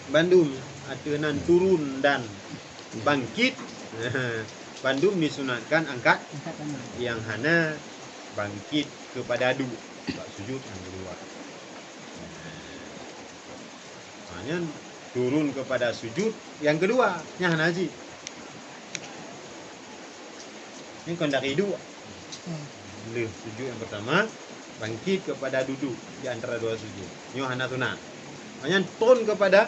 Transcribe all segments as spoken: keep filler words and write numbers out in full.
Bandum, ateueh nan turun dan bangkit, bandum disunatkan angkat. Angkat tangan. Nyang hana bangkit kepada duek, bak sujud nyang keudua. Ha, nyan turun kepada sujud nyang keudua, nyan hana cit. Nyan kon dari duek. Hmm. Lheueh sujud nyang pertama, bangkit kepada duduk di antara dua sujud. Nyoe hana sunat. Hanya turun kepada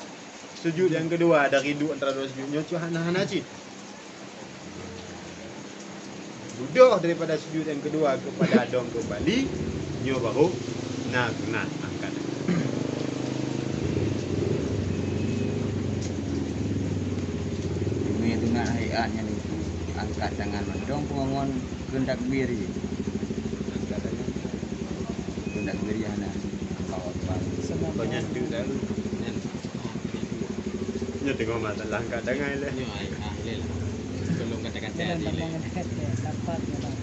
sujud nyang keudua dari duek antara dua sujud. Nyoe cuma hana, hana cit. Dudoh daripada sujud nyang keudua kepada dong keumbali, nyoe baru na sunat angkat. Nyoe sunat haiat nyan itu angkat tangan mantong peue ngon kheun takbir jih. Angkat tangan. Kheun takbir jih hana. Allahu Akbar. Semua banyak tu dah. Nyan. Nyoe teungoh masalah angkat tangan lé. Nyoe ai, ah, lé lah. Tolong kata-kata Dalam tadi lé. Pandangan hati, dapat, dapat.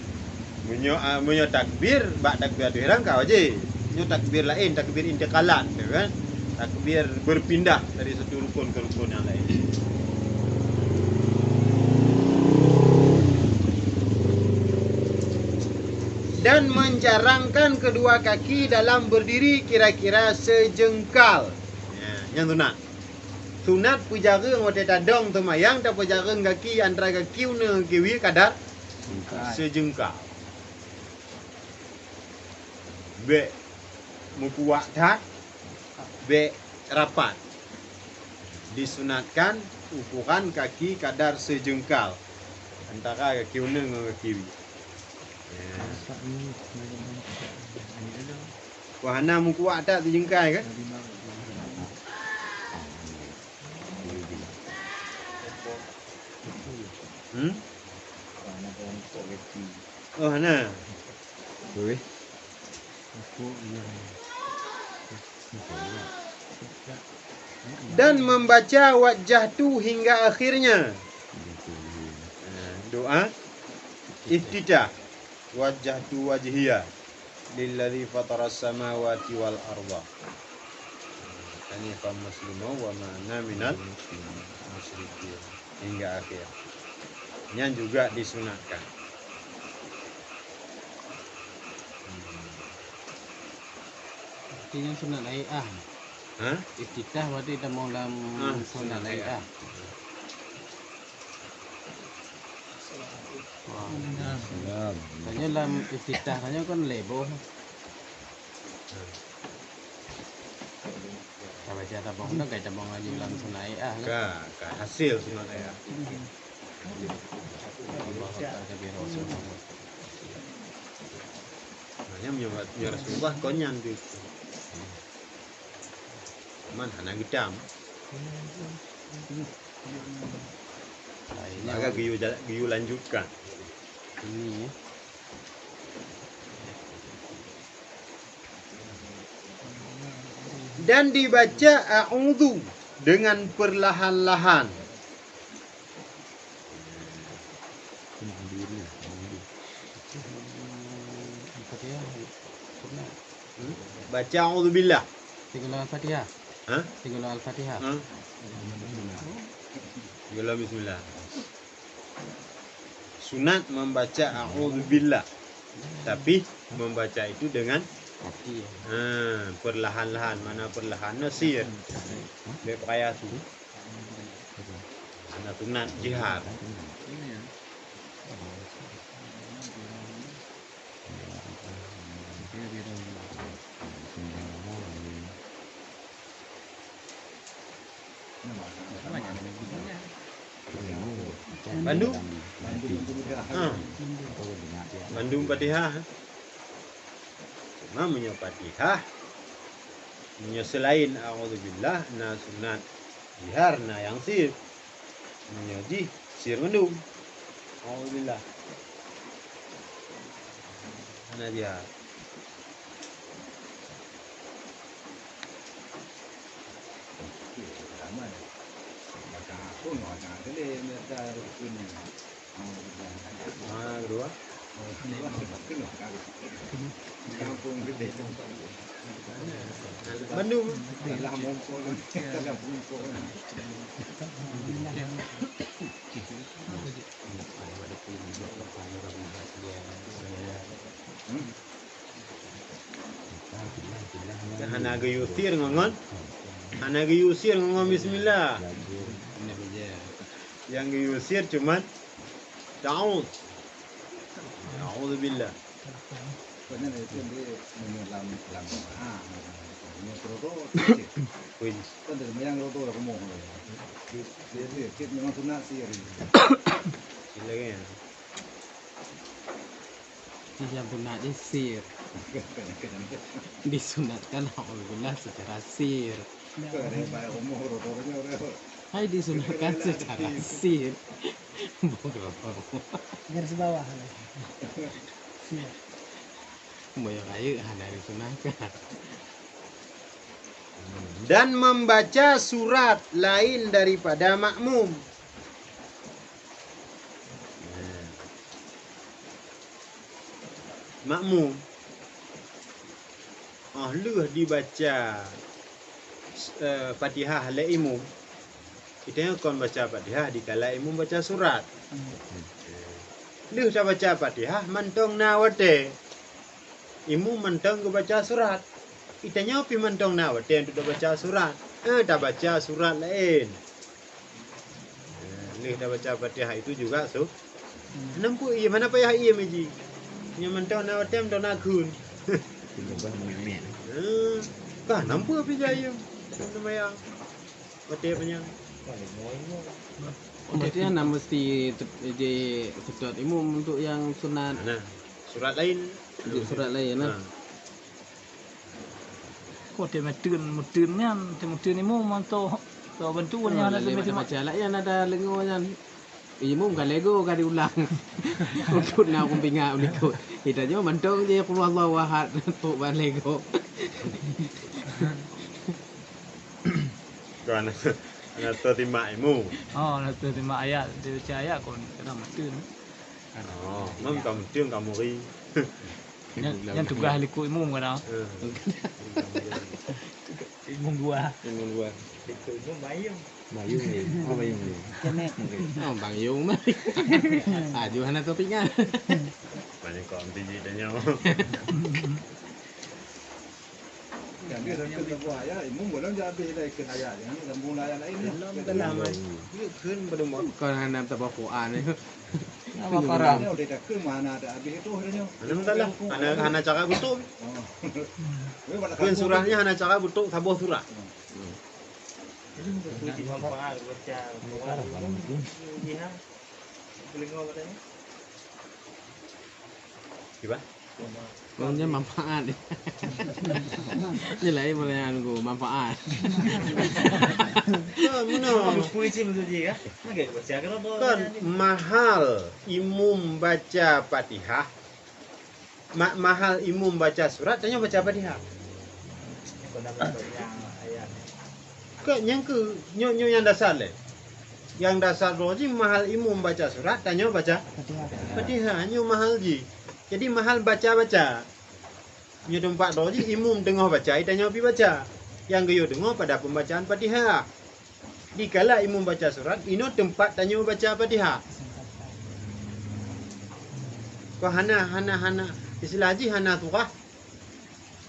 Meunyoe, ah, meunyoe takbir, bak takbiratul ihram ka wajéb. Nyoe takbir laén, takbir intiqalat, ya kan? Takbir berpindah dari satu rukun ke rukun yang lain. Dan menjarangkan kedua kaki dalam berdiri kira-kira sejengkal. Ya, nyang sunat. Sunat peujareueng watée tadong teumayang, tapeujareueng gaki antara gaki uneue gaki wie kadar sejengkal. Bék meukuwak that, bék rapat. Disunatkan ukuran kaki kadar sejengkal antara gaki uneue ngon gaki wie. Ya. Wah, hana meukuwak that sejengkal kan? Hmm? Oh, hana. Weh. Dan membaca wajjahtu hingga akhirnya. Nah, doa iftitah. Wajjahtu wajhiya lilladzi fataras samawati wal arda hanifan muslima wa ma ana minal musyrikin. Hingga akhir. Nyan juga disunatkan. Berarti nyan sunat hai'ah. Hah? Iftitah berarti tamong lam Ah, sunat sunat hai'ah. Wah. Salam. Tanyoe lam iftitah tanyoe kan lhèe boh. Ka baca tabong dah, ka tabong laju lam sunat hai'ah lah. Ka, ka hasil sunat hai'ah. Allahu Akbar kabira. Subhanallah. Nah, nyan meunyoe, meunyoe Rasulullah kon nyan tu. Man hana geutam. Lainnya maka geuyue jala-, geuyue lanjutkan. Ini ya. Dan dibaca a'udzu dengan perlahan-lahan. Hmm? Baca a'udzubillah. Tinggal Al-Fatihah. Hah? Tinggal Al-Fatihah. Hah? Tinggal bismillah. Sunat membaca a'udzubillah. Tapi membaca itu dengan Hati. Ha, perlahan-lahan. Mana perlahan? Nasir. Baik peraya tu. Hana sunat jihar. Bandum? Ha. Bandum Fatihah. Cuma meunyoe Fatihah, meunyoe seulaén a'udzubillah, na sunat jihar, na nyang sir. Meunyoe jih sir mandum. A'udzubillah. Hana jihar. Ha, keudua. Bandum. Hana geuyue sir ngon, ngon. Hana geuyue sir ngon, ngon bismillah. Nyang geuyue sir cuman ta'awudz. A'udzubillah. Wih. Sila kan? Nyang sunat jih sir. Disunatkan, alhamdulillah, secara sir. Hai disunatkan secara sir. Bodoh. Garis bawah. Sir. Boyong ayeuk hana disunahkan. Dan membaca surat lain daripada makmum. Nah. Makmum, oh, lheueh dibaca, eh, Fatihah lé imum, Geutanyoe kon baca Fatihah dikala imum baca surat. Hmm. Lheueh tabaca Fatihah mantong na watée. Imum mantong geubaca surat. Geutanyoe pih mantong na watée untuk tabaca surat. Eh, tabaca surat laén. Eh, lheueh tabaca Fatihah itu juga su-, Hana peue iem, hana payah iem ji. Nyan mantong na watée mantong na kheun. Hah, ka hana peue pih jak iem. Seumayang. Watée pih nyan. Berarti hana meusti te-, jiseutôt imum untuk nyang sunat. Nah, surat laén. Untuk surat laén, nah. Nah. Ko teumeuteunteunt nyan, teumeuteunteunt imum mantong, teubantu nyan. Oh, hana lewat teumeuteunteunt. Baca laén ada leungoe nyan. Imum ka lego ka diulang. Untuk na ureuëng pinga ulikot. Kita nyoe mantong je qul huwallahu ahad. Tok ban lego. Kan. Ada timak imum. Oh, ada timak ayat, dia baca ayat kon kena meuteun. Oh, mam ka meuteun ka muri. Nyan, nyan tugaih likot imum kadang. Eh. Imum dua. Imum dua. Likot imum mayung. Mayung ni. Oh, mayung ni. Kenek. Oh, mayung. Aju hana topik kan. Banyak kau ambil duit dah nyawa. Jadi, rasa sebuah ayat, imum belum jadi habis dah ikut ayat. Yang sambung ayat lain ni. Belum, belum. Dia kheun belum. Kau hana tabaca Quran ni. Apa parah? Dia udah dah kheun mana ada habis itu dah nyawa. Hana masalah. Hana, hana cara beutôi. Oh. Kheun surah ni hana cara beutôi saboh surah. Hmm. Jadi, manfaat baca Quran. Jihad. Telinga katanya. Kiban? Maksudnya manfaat. Ni lain pertanyaan ku, manfaat. Kan, meunoe. Kan mahal imum baca Fatihah. Ma-, mahal imum baca surat, tanyoe baca Fatihah. Kon nyang keu, nyoe, nyoe nyang dasar lé. Nyang dasar droe jih mahal imum baca surat, tanyoe baca Fatihah. Fatihah, nyoe mahal jih. Jadi mahal baca-baca. Nyoe teumpat droe jih imum teungoh baca, tanyoe pih baca. Nyang geuyue deungoe pada pembacaan Fatihah. Dikala imum baca surat, inoe teumpat tanyoe baca Fatihah. Kon hana, hana, hana, istilah jih hana surah.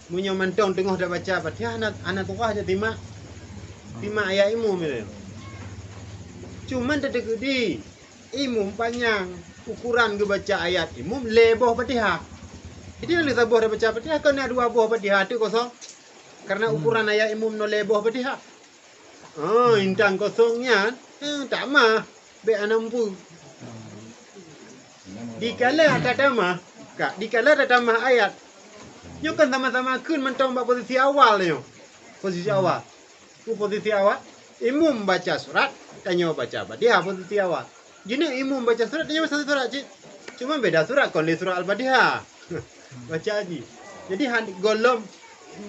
Meunyoe mantong teungoh tabaca Fatihah, hana, hana surah jak timak, timak ayat imum nyan. Cuman teukeudi imum panyang, ukuran geubaca ayat imum lhèe boh Fatihah. Jadi, lheueh saboh tabaca Fatihah, kon na dua boh Fatihah teuk kosong. Karena ukuran ayat imum nyoe lhèe boh Fatihah. Oh, intan kosong nyan, eh, tamah, bèk hana muphom. Dikala tatamah, ka, dikala tatamah ayat. Nyoe kan sama-sama kheun mantong bak posisi awal nyoe. Posisi awal. Peue posisi awal? Imum baca surat, tanyoe baca Fatihah posisi awal. Jinoe imum baca surat, tanyoe baca surat cit. Cuma beda surat, kon lé surat Al-Fatihah. Baca jih. Jadi, han-, gohlom,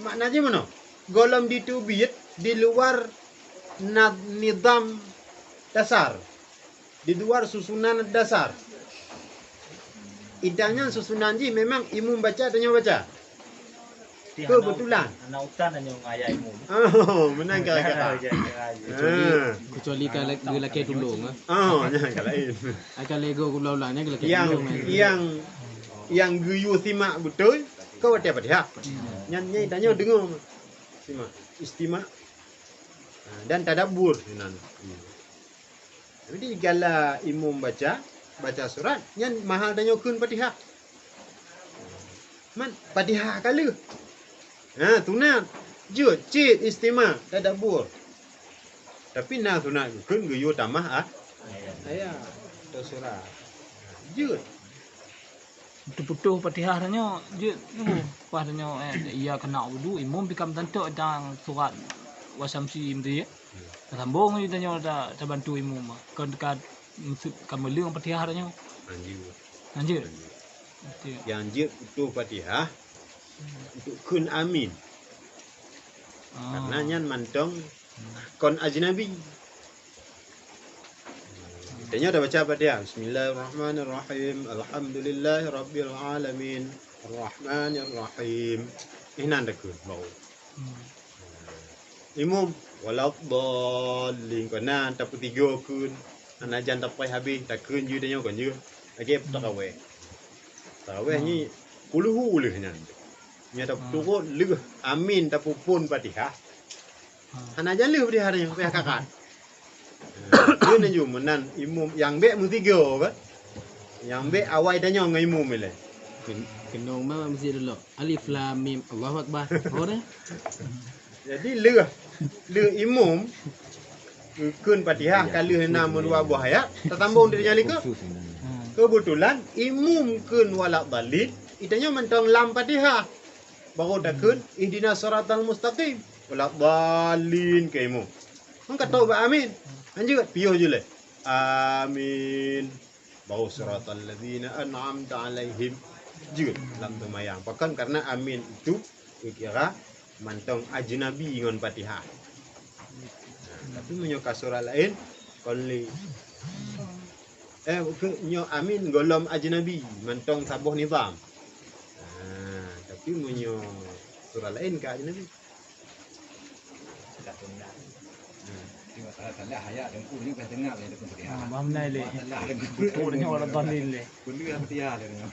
makna jih meunoe? Gohlom diteubiet di luar na-, nizam dasar. Di luar susunan dasar. Intan nyan susunan jih memang imum baca, tanyoe baca. Keubeutulan. Aneuk utan nyoe ngon ayah imum. Oh, meunan ka, ka. Kecuali, ah, kecuali ka la-, geulakée tulông, ah. Oh, nyan ka laén. Ai ka lego gula-gula nyan geulakée tulông, eh. Nyang, nyang geuyue simak beutôi, ka watée Fatihah. Nyan, nyan tanyoe deungoe. Simak, istimak. Ah, dan tadabbur sinan. Jadi, gala imum baca, baca surat, nyan mahal tanyoe kheun Fatihah. Man, Fatihah ka lheueh. Ha, sunat. Jeuet cit istimak, tadabbur. Tapi na sunat kheun geuyue tamah, ah, ayat atau surat. Jeuet. Teuputoh Fatihah tanyoe, jeuet, nyoe, pas tanyoe, eh, iyyaka na'budu, imum pih ka meutantok tang surat wa syamsi meuti, ya. Tasambong laju tanyoe ta-, tabantu imum. Kon ka meusut ka meuleueng Fatihah tanyoe. Lanjut. Lanjut. Lanjut. Betul. Nyang jeuet putoh Fatihah untuk kheun amin. Ah. Karena nyan mantong kon ajnabi. Tanyoe tabaca Fatihah. Bismillahirrahmanirrahim. Alhamdulillahirabbil alamin. Arrahmanirrahim. Inan takheun baru. Hmm. Imum, waladdallin, keunan tapeusigoe kheun. Hana jan tapreh habéh, takheun jih tanyoe kon jih. Lagée tarawih. Tarawih nyan kulhu lheueh nyan. Nyan taturot lheueh amin tapeuphon Fatihah. Hana jan lheueh Fatihah nyan, Fatihah kakat. Kheun laju meunan imum nyang bék meusigoe kan. Nyang bék awai tanyoe ngon imum ilée. Ken-, keunong ma masjid dulu. Alif lam mim, Allahu Akbar. Oh, deh. Jadi lheueh, lheueh imum kheun Fatihah ka lheueh na meudua boh ayat, tasambong di tanyoe likot. Keubeutulan imum kheun waladdallin, itanyoe mantong lam Fatihah. Baru takheun ihdinas siratal mustaqim. Waladdallin keu imum. Kan ka tôb bak amin. Lanjut piôh jih lé. Amin. Baru siratal ladzina an'amta 'alaihim. Jeuet lam seumayang. Pakon? Karena amin itu kira mantong ajnabi ngon Fatihah. Nah, tapi meunyoe ka surat laén, kon lé, eh, keu-, nyoe amin gohlom ajnabi, mantong saboh nizam. Nah, tapi meunyoe surat laén ka ajnabi. Nah. Tengok salah-salah ayat Teungku ni bukan tengah ni, Teungku. Ah, paham dah, leh. Salah Teungku. Betul ni orang dalil, leh. Benda apa dia, dia tengok.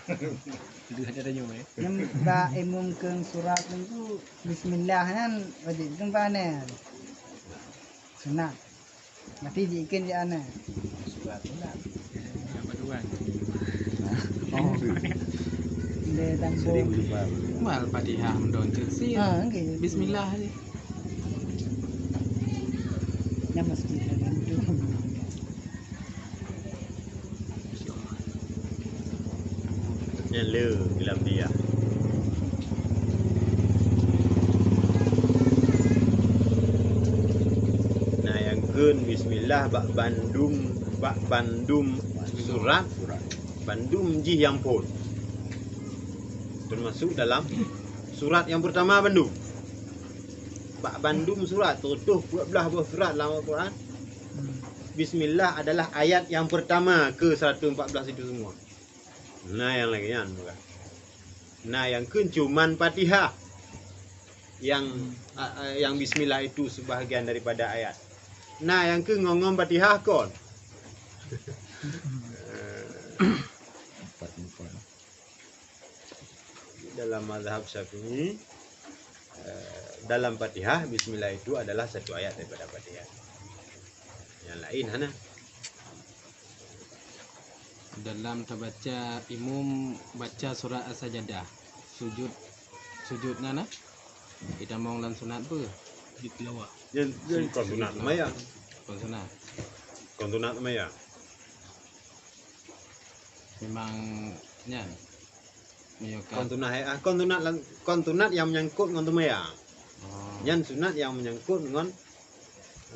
Dia ada tanya, eh. Nyang bak imum kheun surat Teungku, bismillah nyan wajéb teumpat nyan. Sunat. Mati jiken je ana. Surat sunat. Apa doang? Oh. Dia tambah. Mal Fatihah mendon cek sih. Ah, okey. Bismillah aja. Nama sedih dalam tu. Nyan le lam dia. Nah, nyang kheun bismillah bak bandum, bak bandum surat, bandum jih nyang phon. Termasuk dalam surat nyang pertama bandum. Bak bandum surat, tutoh peuet blaih boh surat lam Al-Quran. Bismillah adalah ayat nyang pertama ke seratus empat belas itu semua. Nah, nyang lagée nyan bukan. Nah, nyang kheun cuman Fatihah. Nyang, a, a, nyang bismillah itu sebahagian daripada ayat. Nah, nyang kheun ngon-ngon Fatihah kon. Dalam mazhab Syafi'i, eh, dalam Fatihah, bismillah itu adalah satu ayat daripada Fatihah. Nyang laén hana. Dalam tabaca imum baca surat As-Sajadah, sujud, sujud na, na? Itamong lam sunat peue? Di tilawah. Nyan, nyan kon sunat seumayang. Kon sunat. Kon sunat seumayang. Memang nyan. Meunyoe ka kon sunat, eh, ah, kon sunat lam, kon sunat nyang menyangkut ngon seumayang. Oh. Nyan sunat nyang menyangkut ngon,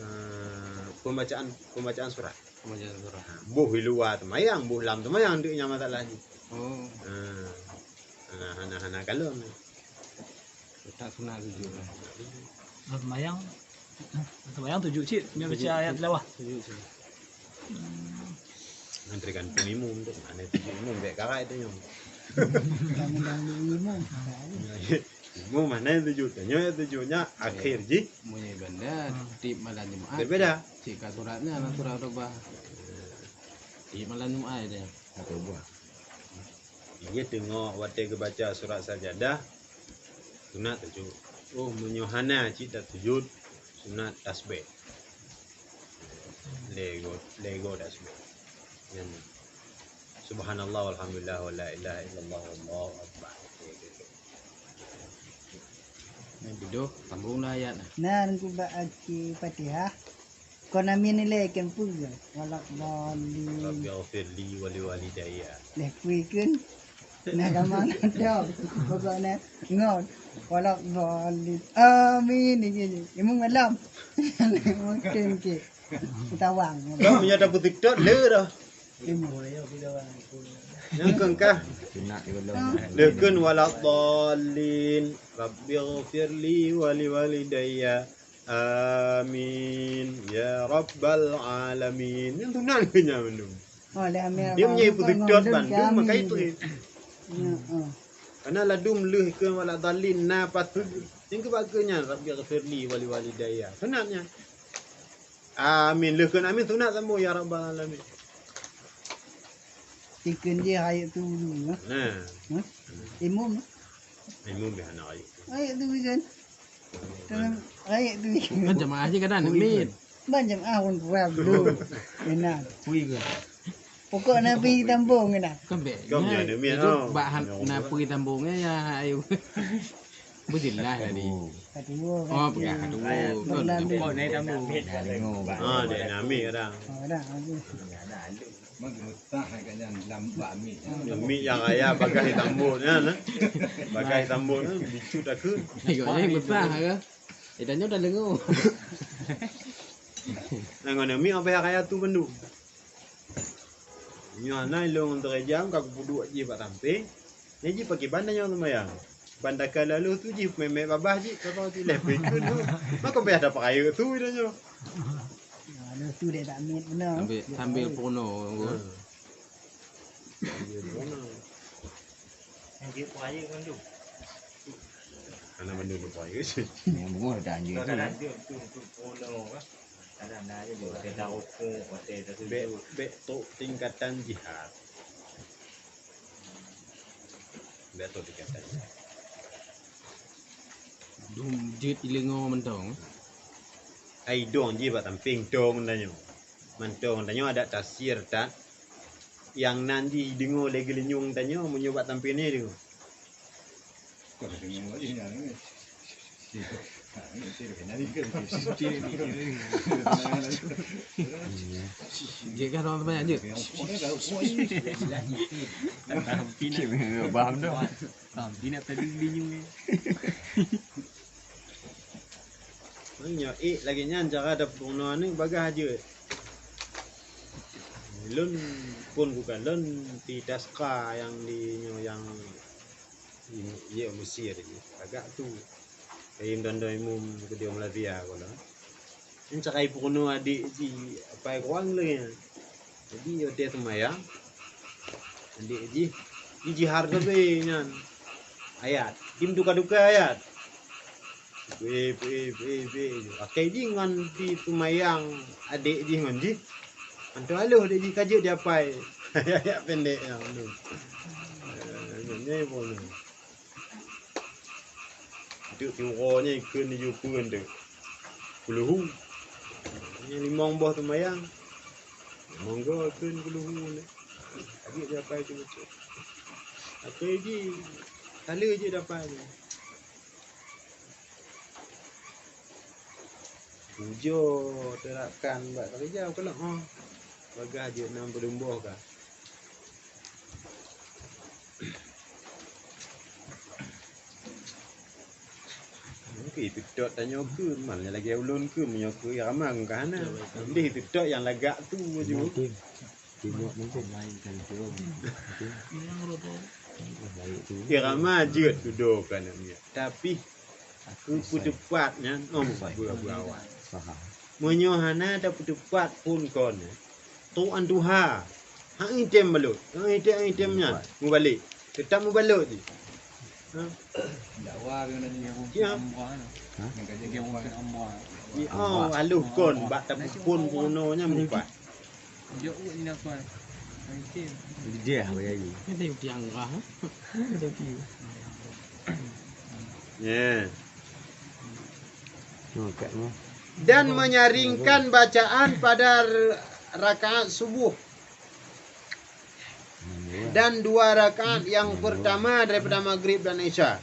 eh, pembacaan, pembacaan surat. Pembacaan surat. Ha, boh i luwa seumayang, boh lam seumayang, dek nyang masalah jih. Oh. Ha. Hana, hana, hana kalon. Letak sunat sujud lah. Lam seumayang, lam seumayang sujud cit. Nyoe baca ayat tilawah. Sujud cit. Hmm. Nyan tergantung imum tu. Mana tu imum, baik karai tu imum. Kadang-kadang imum. Mu mana yang tujuh? Tanya yang tujuh nya akhir ji. Meunyoe benda tiep malam Jumaat. Berbeda. Cik kat suratnya, dalam surat khutbah. Tiep malam Jumaat dia. Khutbah. Dia tengok watèe geubaca surat sajadah, sunat tujuh. Oh, meunyoe hana cit tak tujuh, sunat tasbih. Lego, lego tasbih. Nyan. Subhanallah, walhamdulillah, wa la ilaha illallah, wallahu akbar. Nah, bidoh, sambunglah ayat nah. Nah, nunggu bak aki Fatihah. Kon amin ilèe kan peue? Walad dhalin. Rabbi ghfirli wa liwalidayya. Leh peue keun? Nah, gampang dah. Pokoknya ngon. Walad dhalin. Amin. Ini, ini. Imum malam. Mungkin ke. Tawang. Kau punya dah putih tot le dah. Imum. Yang kengkah. Sunat dia belum. Lekun walad dhalin. Rabbi ghfirli wa liwalidayya. Amin ya rabbal alamin. Yang tu nak ke nya belum? Oh, le amin. Dia punya putih tot bandum makai tu. Ya, oh. Karena ladum leuh ke walad dhalin na patut. Yang ke baka nya, Rabbi ghfirli wa liwalidayya. Sunat nya. Amin. Leuh ke amin sunat sambung ya rabbal alamin. Ikun dia ayat tu dulu, ya. Nah. Hah? Imum. Imum dia anak ayat tu. Ayat tu kan. Dalam ayat tu. Kan jamaah je kadang nak mit. Ban jamaah pun kurang dulu. Enak. Kui ke? Pokok Nabi tambong kena. Kan bek. Kau punya ada mit tau. Bak han-, Nabi tambong ya ayo. Berjelas tadi. Kedua. Oh, pegang kedua. Pokok Nabi tambong. Ah, dia nak ambil kadang. Oh, dah. Meugeumeusáh hai ka nyan lam bak miet. Miet nyang raya bagaih tambon nyan, eh. Bagaih tambon nyan, bicut takheun. Tengok ni besar ke? Eh, dan nyoe dah lengo. Nah, ngon miet abah raya tu bandum. Nyoe na ilong teurijang ka kupeuduek jih bak sampéng. Nyan jih pakriban tanyoe seumayang. Ban daka lalu tu jih mèmè babah jih, ka tu leh peue ikheun tu. Maka payah dapat rayeuk tu tanyoe. Lalu tu dek tak mit beuna. Sambil, sambil peurunoe. Ha. Sambil peurunoe. Sambil peurunoe. Anak bandum tu payah. Yang bunga dah anjing tu. Kadang-kadang dia tu untuk peurunoe, kan. Kadang-kadang dia tu, dia dah rukuk, dia dah sujud. Bèk, bèk trok tingkatan jihad. Beutôi dikata. Dum jeuet ileungo mantong. Ai dong jih bak sampéng dong tanyoe. Mantong tanyoe adat tafsir that. Nyang nan jih deungoe lé geulinyueng tanyoe meunyoe bak sampéng ni deungoe. Jeuet kan teman-teman, jeuet. Paham dah. Paham, dia nak tadi bingung ni. Nyoe ék lagèe nyan cara tapeurunoe aneuk bagaih jeuet. Lôn pun bukan lôn di taska nyang di nyoe nyang Im-, iya, Mesir jih. Agak tu. Kayém dan imum keudéh Malaysia ko lah. Nyan cara ipeurunoe adék jih apai kurang lé nyan. Jadi, watèe seumayang, adék jih, jijihar sabe nyan ayat. Jimeutuka-tuka ayat. Pé, pé, pé, pé. Akhé jih ngon jiseumayang adék jih ngon jih. Mantong haloh adék jih ka jeuet di apai. Ayat-ayat pendek nyan. Eh, nyan pun. Teuk siuroe nyan ikheun jih peue teuk. Kulhu. Nyan limong boh seumayang. Monggo ikheun kulhu nyan. Ka jeuet di apai tu beutôi. Akhé jih, ka lheueh jeuet di apai nyan. Ujoe teurakan bak keureuja keunoe, ha. Bagah jeuet nam peudeueng boh ka. Mungken ipeutot tanyoe keu, man lagèe ulôn keu, meunyoe keu Irama ka hana. Leubeh ipeutot nyang lagak tu baju. Mungken. Timok mungkin main kan tu. Mungkin. Baik tu. Irama jeuet dudoe keu aneuk miet. Tapi, keu peuteupat nyan, oh, beureuwa-beureuwa. Faham. Meunyoe hana tapeuteupat phon kon, trok an tuha. Hana item balot. Hana item, hana item nyan. Mubalek. Teutap mubalot jih. Ha? Ya. Oh, aloh kon bak tapeuphon peurunoe nyan meupat. Dijeh bayayi. Ya. Dan menyaringkan bacaan pada rakaat subuh dan dua rakaat yang pertama daripada maghrib dan isya.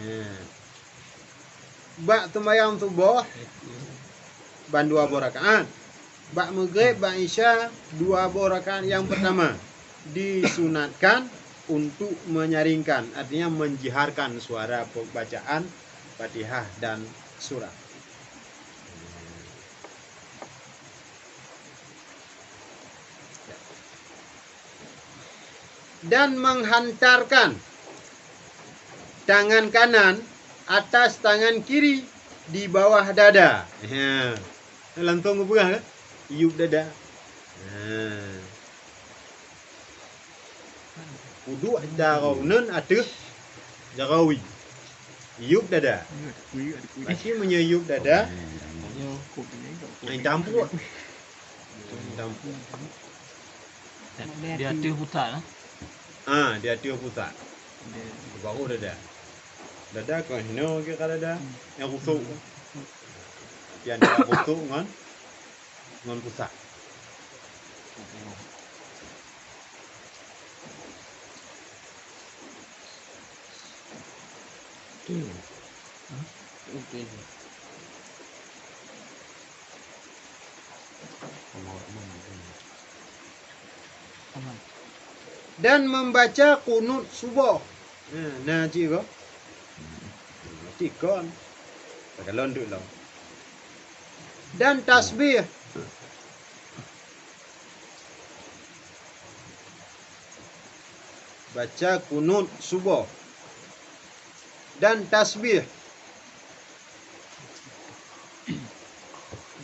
Ya. Bak sembahyang suboh ban dua boh rakaat. Bak maghrib, bak isya, dua boh rakaat yang pertama disunatkan untuk menyaringkan, artinya menjiharkan suara pembacaan Fatihah dan surah. Dan menghantarkan tangan kanan atas tangan kiri di bawah dada. Ha. Langsung geupeugah kan? Yup dada. Ha. Uduk jaroe uneun ateueh jaroe wie. Yup dada. Pasti meunyoe yup dada, ai tampuk. Tampuk. Di ateueh pusat, eh? Ah, di ateueh pusat. Baru dada. Dada kon hino kira dada. Nyang rusuk. Di antara rusuk ngon, ngon pusat. Dan membaca kunut suboh. Nah, nah cit ko. Cit kon. Pakai lon duek lom. Dan tasbih. Baca kunut suboh dan tasbih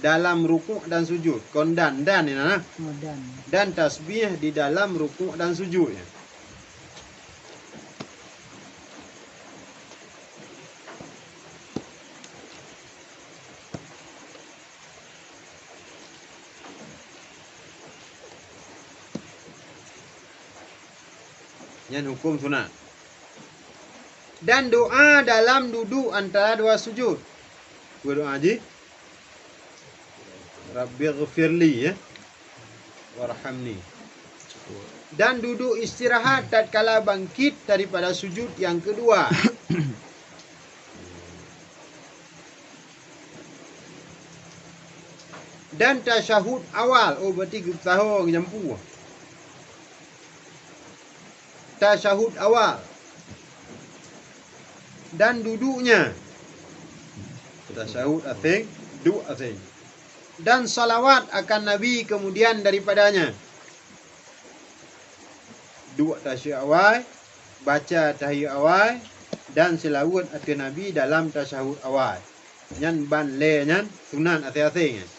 dalam rukuk dan sujud. Kon dan, dan ni nah. Oh, dan. Dan tasbih di dalam rukuk dan sujud. Nyan huköm sunat. Dan doa dalam duduek antara dua sujud. Dua doa jih. Rabbighfirli, ya. Warhamni. Dan duduek istirahat tatkala bangkit daripada sujud yang kedua. Dan tasyahud awal, oh, berarti geupeusaho geujampu. Tasyahud awal dan duduknya. Tasyahud aseng, duek aseng. Dan salawat akan Nabi kemudian daripadanya. Duek tasyahud awai, baca tahiyat awai, dan selawat ateueh Nabi dalam tasyahud awai. Nyan ban lhèe nyan sunat aseng-aseng nyan.